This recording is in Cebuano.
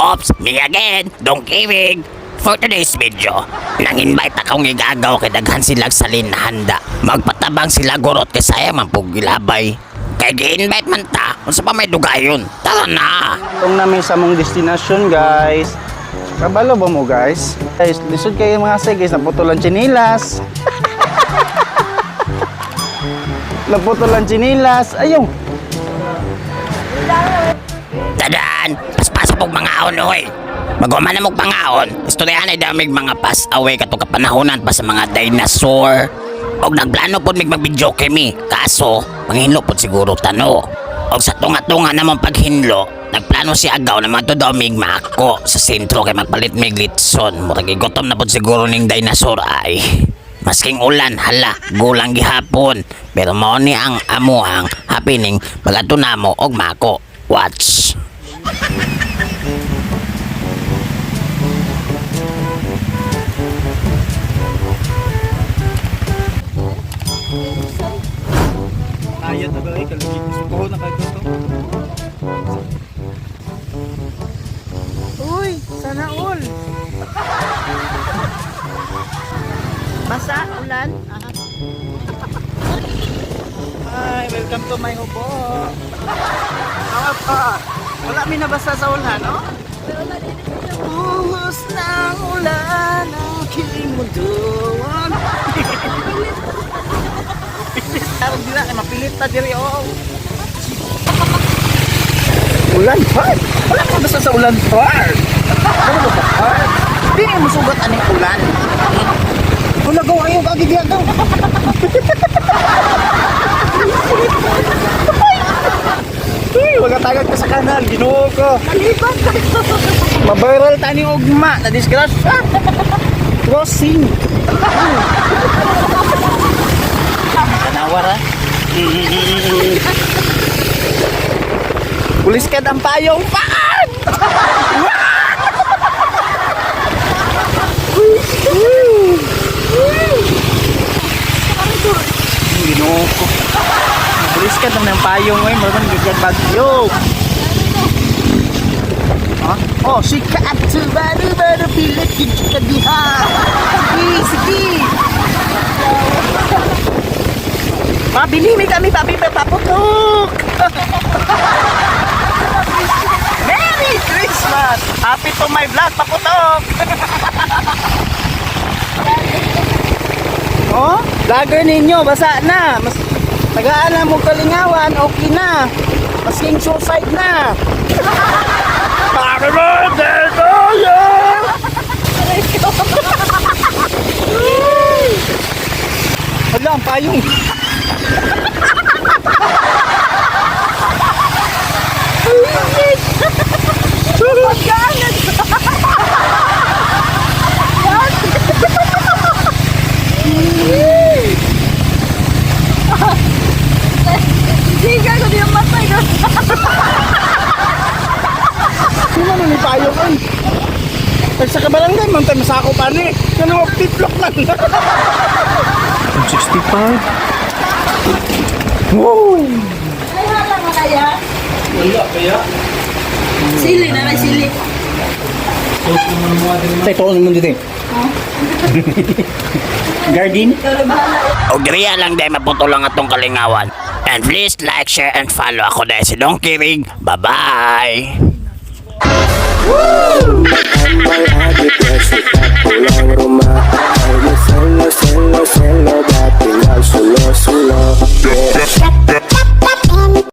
Ops, me again, Dong Kiwig. For today's video, nang-invite akong igagaw kay daghan silang salin na handa. Magpatabang sila gurot kay sayang man pug gilabay. Kay gi-invite man ta, unsa pa may dugayon. Tara na! Itong namin sa mong destination, guys. Kabalo ba mo, guys? Guys, lisod kayo mga say, guys. Naputol ang tsinilas. Naputol ang tsinilas. Ayaw. Tadan! Paspaso pog mga oy! Maguma na mong pangaon, istoryahan ay damig mga pass away kato kapanahonan pa sa mga dinosaur. Og nagplano pod mig mag-video kami, kaso manghinlo pod siguro tano. Og sa tunga-tunga namang paghinlo, nagplano si Agaw na madto daw mig mako sa sentro kay magpalit mig litson. Murag gigutom na pod siguro ning dinosaur ay. Masking ulan, hala, gulang gihapon. Pero mao ni ang amuang happening pag-adto namo og mako. Watch. Ayaw na ba? Kalugit. Kuho na kayo to. Uy, sana all. Basa, ulan. Ah. Hi, welcome to my hubo. Pa. Wala mi nabasa sa ulan, no? Buhos ng ulan aking mundo. Pilit karon dila kay mapilit ta diri oh. Ulan par. Wala mi nabasa sa ulan par. Ano ba par? Di mo sugat aning ulan. Wala gaw ayo kagi diya gaw. Uy, wala tagad ka sa kanal, Ginoo ko. Nalibag ka. Mabiral ta ni ugma, na disgrasya. Crossing. Tanawa ra. Pulis ka ang payong paan! Ginoo ko. Pulis ka ng payong eh, maraming gigyan bagyo. Ha? Oh, sikat baru baru pilit ka diha. Sige, sige. Pabili mi kami, pabi paputok. Merry Christmas! Happy to my vlog, paputok. Oh, vlogger ninyo, basa na. Mas tagaan na mo kalingawan, okay na. Masking suicide na. Happy birthday to you! Hala, ang payong. Hindi ka ko di matay ka. Sino man ni payong ay? Pag sa kabarangay, man tayo masako pa ni. Ganun, tiplok lang. 65. Wow! Ay, hala nga kaya. Wala kaya. Sili na may sili. Tayo, tuon mo dito eh. Garden? Ikaw na bahala. Og diriya lang dahil maputol ang atong kalingawan. And please like, share, and follow ako dahil si Don Kirig. Bye-bye!